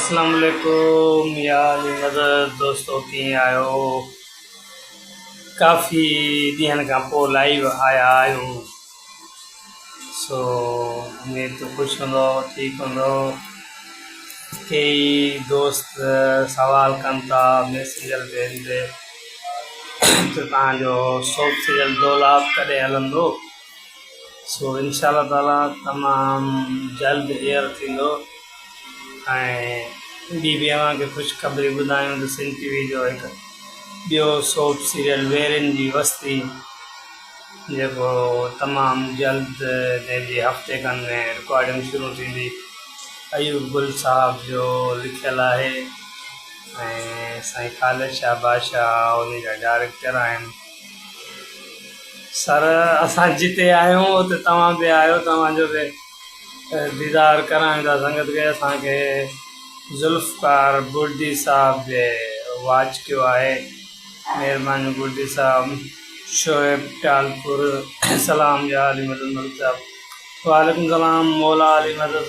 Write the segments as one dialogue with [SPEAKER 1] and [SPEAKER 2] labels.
[SPEAKER 1] اسلام عليڪم يا علي مدد دوستو ڪيئن آهيو ڪافي ڏينهن کان پوء لائيو آيا آهيون سو اميد ته خوش هوندو ٺيڪ هوندو ڪيئي دوست سوال ڪن ٿا ميسينجر تي هن تي ته توهان جو سوپ سيريل دولاب ڪڏهن هلندو سو انشاء الله تعالي تمام جلد ايئر ٿيندو ۽ ٻي به اوهان کي خوشخبري ٻڌايون ته سنڌ ٽي وي جو هڪ ٻيو سوپ سيريل ويرين جي وستي جيڪو تمام جلد جنهن جي هفتي کن ۾ رڪارڊنگ شروع ٿيندي ايوب گل صاحب جو لکيل آهي ۽ سائين خالد شاهه بادشاهه ان جا ڊائريڪٽر آهن. سر اسان جتي آهيون اتي توهان به آهيو توهان جو به ديدار ڪرايون ٿا سنگت کي اسان کي ذوالفقار بڙدي صاحب به واچ ڪيو آهي مهرباني بڙدي صاحب شعيب ٽالپور سلام يا علي مدد ملڪ صاحب وعليڪم سلام مولا علي مدد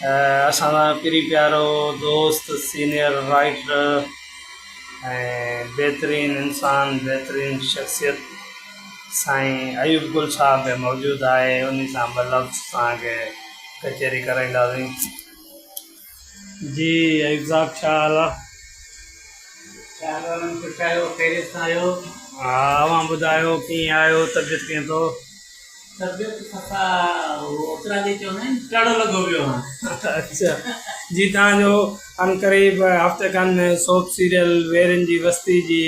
[SPEAKER 1] اسان سان پري پيارو دوست سينئر رائيٽر ۽ بهترين انسان بهترين شخصيت سائين ايوب گل صاحب به موجود آهي انهي سان ٻه لفظ توهان کي ڪچهري ڪرائينداسين. جي ايوب صاحب ڇا حال آ.
[SPEAKER 2] ڇا حال آ خوش آهيو خيريت سان آهيو.
[SPEAKER 1] ها اوهان ٻڌايو ڪيئن آهيو طبيعت ڪيئن اٿو.
[SPEAKER 2] طبيعت صفا اتراڌي چوندا آهن ٽڙ لڳو پيو آ.
[SPEAKER 1] اڇا جي توهان جو عنقريب هفتي کن ۾ سوپ سيريل ويرين جي وستي جي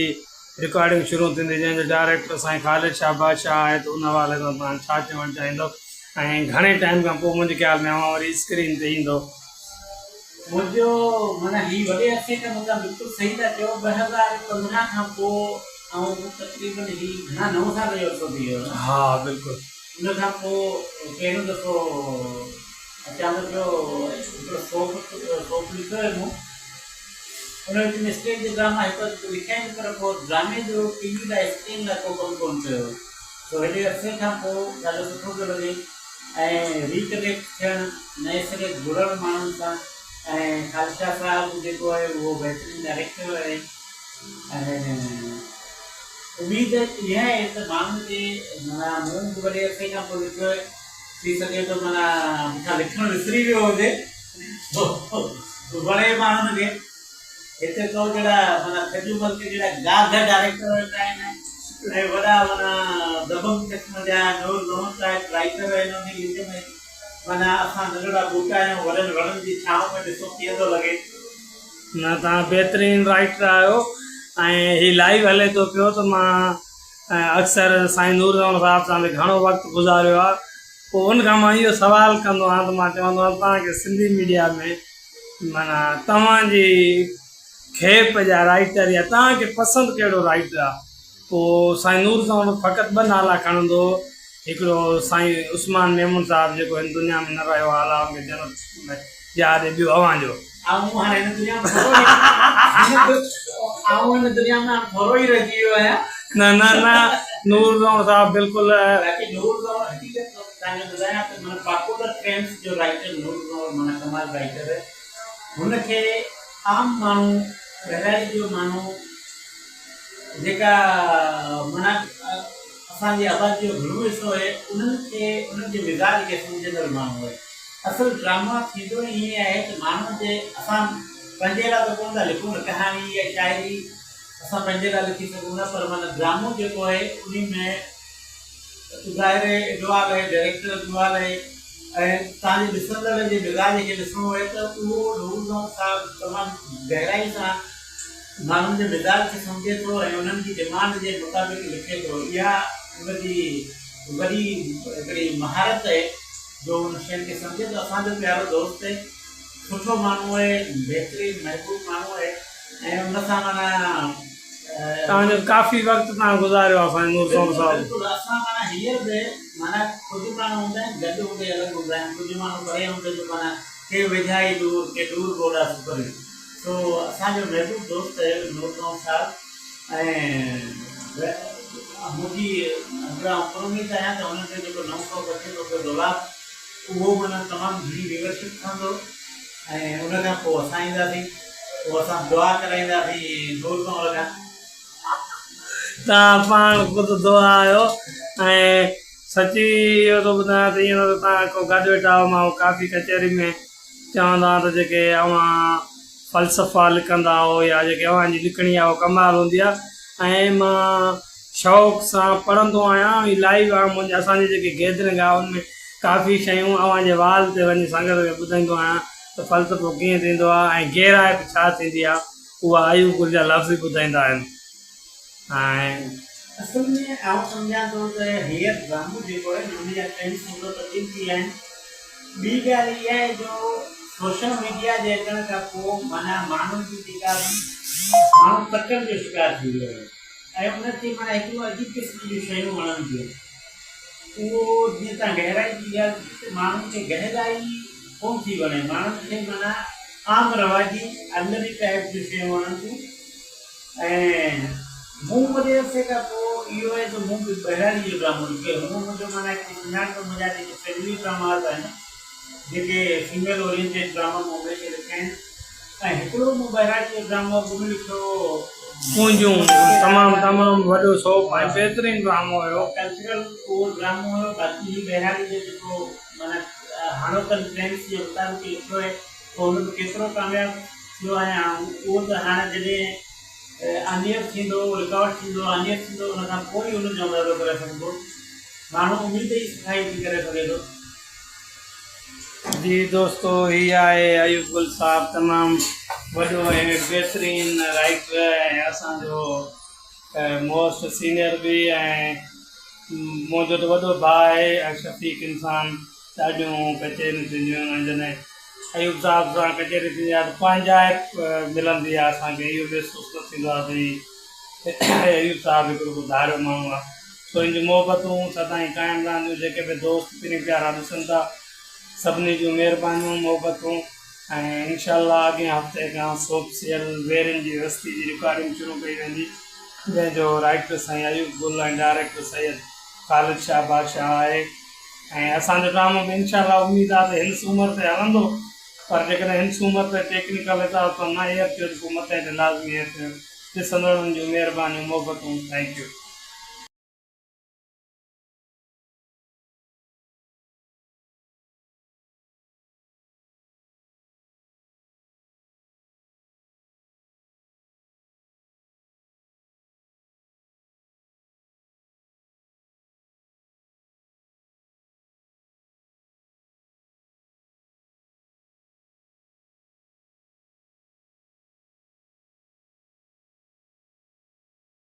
[SPEAKER 1] رڪارڊنگ شروع ٿيندي جنهن جو ڊائريڪٽر سائين خالد شاهه بادشاهه آهي ته ان حوالي سان توهان ڇا چوڻ چاهيندو ۽ گهڻي ٽائيم کان پوء منهنجي خيال ۾ اوهان وري اسڪرين تي ايندو.
[SPEAKER 2] منهنجو معنيٰ هي وڏي عرصي کان مون توهان بلڪل صحيح ٿا چئو 2015 کان پوء آئون تقريبن هي گهڻا نو سال جو عرصو ٿي ويو نه.
[SPEAKER 1] ها بلڪل.
[SPEAKER 2] ان کان پوء پهريون دفعو اچان ٿو پيو هڪڙو سوپ سوپ لکيو هيو مون ان وچ ۾ اسٽيج تي ڊراما هڪ اڌ لکيا آهن پر پوء ڊرامي جو ٽي وي لاء اسڪرين لاء ڪو ڪم ڪونه ڪيو هو سو هيڏي عرصي کان پوء ڏاڍو سٺو پيو لڳي ۽ ري ڪنيڪٽ ٿيڻ نئين سري جڙڻ ماڻهن سان ۽ خالد شاهه صاحب جيڪو آهي اهو بهترين ڊائريڪٽر آهي ۽ اميد اها آهي ته ماڻهن کي معنيٰ مون به وڏي عرصي کان پوء لکيو آهي ٿي سگهي ٿو معنيٰ مون کان لکڻ وسري ويو هجي وڻي ماڻهن کي هتي تو جهڙا معنيٰ کجو ملڪ جهڙا گاگهه ڊائريڪٽر ويٺا آهن ۽ وڏا معنيٰ دبنگ قسم جا نور زون ٽائپ رائيٽر آهن انهي وچ ۾ معنيٰ اسان ننڍڙا ٻوٽا آهيون وڏن وڻن جي ڇانو ۾ ڏسو ڪيئن ٿو لڳي.
[SPEAKER 1] نه توهان بهترين رائيٽر آهيو ۽ هي لائيو هلي ٿو پيو ته مان اڪثر سائين نور زمان صاحب سان به گهڻو وقت گذاريو آهي پوء ان کان مان اهو سوال ڪندو آهيان ته مان چوندو آهيان توهان کي سنڌي ميڊيا ۾ معنيٰ توهان جي کيپ جا رائيٽر يا توهان کي پسند ڪهڙو رائيٽر آهي پوء سائين نور زمان فقط ٻه نالا کڻندو هو هڪڙو سائين عثمان ميمڻ صاحب جيڪو هن دنيا ۾ نه رهيو آهي الله ان کي جنت ۾ جاء ڏي ٻيو اوهان جو.
[SPEAKER 2] آئون هاڻي هن دنيا ۾ ٿورو ئي آئون هن دنيا ۾ هاڻي ٿورو ئي رهجي ويو آهيان.
[SPEAKER 1] نه نه نه نور زمان صاحب بلڪل.
[SPEAKER 2] باقي نور زمان حقيقت توهان کي ٻڌايان ته معنيٰ پاپولر ٽرينڊز جو رائيٽر نور زمان معنيٰ ڪمال رائيٽر آهي هن کي عام ماڻهو ٻهراڙي جو ماڻهو جيڪا معنيٰ اسان جي آبادي جو گهڻو حصو آهي انهن کي انهن جي مزاج کي سمجهندڙ ماڻهو آهي اصل ڊرامو ٿيندو ئي ائين آهي ته ماڻهن جي اسان پنهنجي لاء ته ڪونه ٿا لکون نه ڪهاڻي يا شاعري اسان پنهنجي لاء لکي سگهون ٿا پر معنيٰ ڊرامو جيڪو آهي انهي ۾ ظاهر آهي ادوال آهي ڊائريڪٽر ادوال آهي ۽ توهان جي ڏسندڙ جي مزاج کي ڏسڻو آهي ته اهو نور زمان صاحب تمام گهرائي سان ماڻهن جي مزاج کي سمجهي ٿو ۽ انهن جي ڊمانڊ جي مطابق لکي ٿو. اها ان جي وڏي هڪڙي مهارت آهي جو ان شين کي سمجهي ٿو. اسان جو پيارو دوست آهي، سٺو ماڻهو آهي، بهترين محبوب ماڻهو آهي ۽ ان سان معنيٰ.
[SPEAKER 1] توهان جو ڪافي وقت توهان گذاريو آهي سائين نور زمان صاحب.
[SPEAKER 2] بلڪل اسان معنيٰ هينئر به معنيٰ ڪجهه ماڻهو هوندا آهن گڏ هوندي الڳ هوندا آهن ڪجهه ماڻهو پري هوندي به معنيٰ ڪي ويجها ئي دور ڪي دور به اوڏا سپرين. سو اسان جو محبوب دوست آهي نور زمان صاحب ۽ منهنجي هڪڙا پر اميد آهيان ته هن جو جيڪو نئون شوق اچي ٿو پيو دولاب اهو معنيٰ تمام گهڻي ويورشپ کڻندو ۽ ان کان پوء اسان اينداسين پوء اسان دعا ڪرائينداسين نور ڪنول کان.
[SPEAKER 1] توهان پاڻ خود دعا آهيو ۽ سچي اهو ٿو ٻڌايان ته ائين نه ته توهان ڪو گڏ ويٺا آهيو مان ڪافي ڪچهري ۾ چوندو آهيان ته جيڪي اوهان فلسفا لکندا آهيو يا جيڪي اوهان جي لکڻي آهي اها ڪمال هوندي آهي ۽ مان شوق سان پڙهندو آهيان ۽ لائيو آهي منهنجي اسان جي جيڪي گيدرنگ آهي ان ۾ ڪافي شيون اوهان جي وال تي وڃي سنگت کي ٻڌائيندو آهيان ته فلسفو ڪيئن ٿيندو آهي ۽ گهرائپ ڇا ٿيندي آهي اها ايوب گل جا لفظ ئي ٻڌائيندا آهن ۽.
[SPEAKER 2] اصل ۾ آئون سمجهان ٿو ته هينئر ڊرامو جيڪو آهي نه ان جا ٽرينڊس ٿورو تبديل ٿي ويا آهن. ٻي ڳالهه اها آهي جو سوشل ميڊيا جي اچڻ کان پوء معنيٰ ماڻهن جي جيڪا ماڻهو تڪڙ جو شڪار ٿي ويو آهي ۽ ان کي معنيٰ هڪڙيون عجيب قسم جون شيون وڻن ٿيون. اهو جيئن توهان گهرائي جي ڳالهه ڪئي ته ماڻهن کي گهرائي ڪونه ٿي وڻي، ماڻهن کي معنيٰ عام رواجي آرڊنري ٽائيپ جون شيون وڻن ٿيون ۽ مون وڏي عرصي کان پوء اهو آهي ته مون به ٻهراڙي جو ڊرامو لکيو هونء منهنجو معنيٰ هڪڙي سڃاڻپ منهنجا جيڪي فيملي ڊراماز آهن جيڪي فيميل اورينٽيڊ ڊراما مون هميشه لکيا آهن ۽ هڪڙو مون ٻهراڙي جو ڊرامو اڳ ۾ لکيو هو.
[SPEAKER 1] ڪونجون تمام تمام وڏو سوپ ۽ بهترين ڊرامو هيو.
[SPEAKER 2] ڪلچرل اهو ڊرامو هيو باقي هي ٻهراڙي جو جيڪو معنيٰ هاڻوڪن ٽرينڊس جي مطابق لکيو آهي پوء هن ۾ ڪيترو ڪامياب ٿيو آهيان آئون اهو ته هاڻي جڏهن آن ايئر ٿيندو رڪارڊ ٿيندو آن ايئر ٿيندو ان کان پوء ئي ان جو اندازو ڪري سگهبو ماڻهو اميد ئي سٺائي ٿي ڪري سگهي ٿو.
[SPEAKER 1] جي دوستو هي آهي ايوب گل صاحب تمام وڏو ۽ بهترين رائيٽر ۽ اسان جو موسٽ سينئر به ۽ منهنجو ته وڏو ڀاء آهي ۽ شفيق انسان ڏاڍيون ڪچهريون ٿينديون آهن ۽ جڏهن ايوب صاحب سان ڪچهري ٿيندي آهي ته پنهنجائپ ملندي آهي اسان کي اهو محسوس نه ٿيندو آهي ته هي ايوب صاحب هڪڙو ڪو ڌاريو ماڻهو آهي سو ان جون محبتون سدائين قائم رهنديون جيڪي به دوست پرين پيارا ڏسن ٿا سڀني جون مهربانيون محبتون ۽ انشاء الله اڳئين هفتي کان سوپ سيل ويرين جي وستي جي رڪارڊنگ شروع ڪئي ويندي جنهن جو رائيٽر سائين ايوب گل ۽ ڊائريڪٽر سيد خالد شاهه بادشاهه آهي ۽ اسان جو ڊرامو به انشاء الله اميد آهي ته هن سومر تي هلندو پر جيڪڏهن هن سومر تي ٽيڪنيڪل حساب سان نه ايئر ٿيو ته پوء مٿئين تي لازمي ايئر ٿيندو ڏسندڙن جون مهربانيون محبتون thank you.